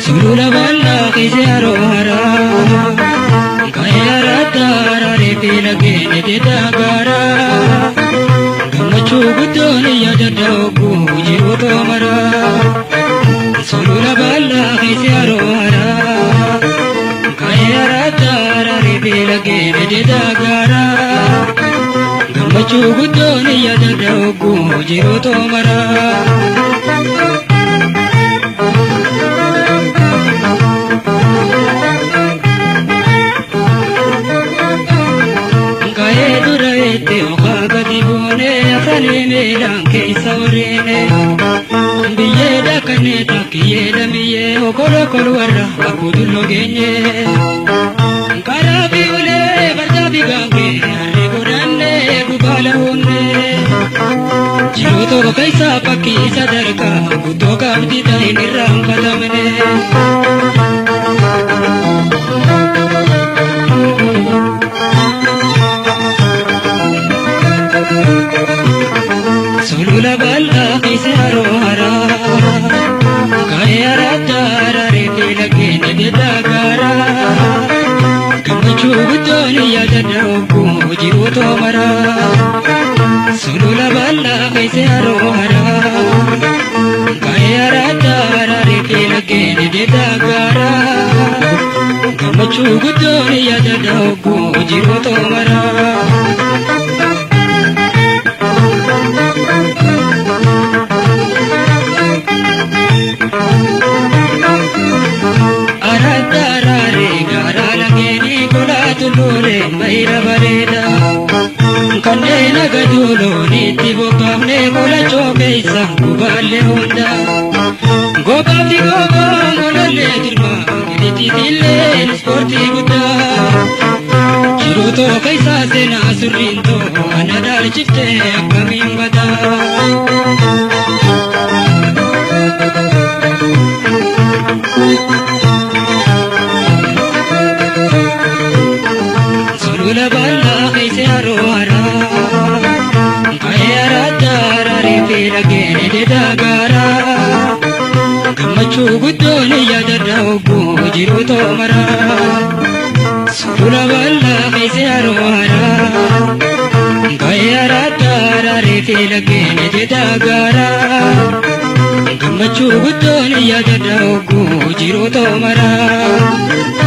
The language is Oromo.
Sulula bal'aa keessa yeroo haraa ka'ee aradda araaree fi laggeen deedaa gaaraa gammachuu guddoon yaadadha ogguu jiru toomaraa. Sulula bal'aa keessa yeroo haraa ka'ee aradda araaree fi laggeen deedaa gaaraa gammachuu guddoon yaadadha ogguu jiru toomaraa. Ka'ee dura itti okaa gadi buunee afranii miilaan keessa wareene. Biyyee daakannee takkiyyee lamiyyee okolo kol warra akkuutulloo geenye. Karaa fi ulee fardaa fi gaangee harree godhannee gubbaa hunnee. Jiruu tokko keessa fakkii sadarkaa guddoo qabdi ta'in irraanfatamne. Sulula bal'aa keessa haroo haraa ka'ee aradda araaree fi laggeen deedaa gaaraa gammachuu guddoon yaadadha ogguu jiruu toomaraa. Sulula bal'aa keessa haroo haraa ka'ee aradda araaree fi laggeen deedaa gaaraa gammachuu guddoon yaadadha ogguu jiruu toomaraa. Aradda araaree gaaraa lageenii kolaatu loolee mayra bareeda. Kanneen aga duuloonitti bobbaafnee kolachoo keessa gubaallee hunda. Gobaafti gobaa molallee tilmaa giditiitillee ispoortii guddaa. Jiruutoo keessa seenaa surriintoo ana dhaalchiftee akkamiin badaa. Sulula bal'aa keessa haroo haraa ka'ee aradda araaree fi laggeen deedaa gaaraa gammachuu guddoon yaadadha ogguu jiru toomaraa. Sulula bal'aa keessa haroo haraa ka'ee aradda araaree fi laggeen deedaa gaaraa gammachuu guddoon yaadadha ogguu jiru toomaraa.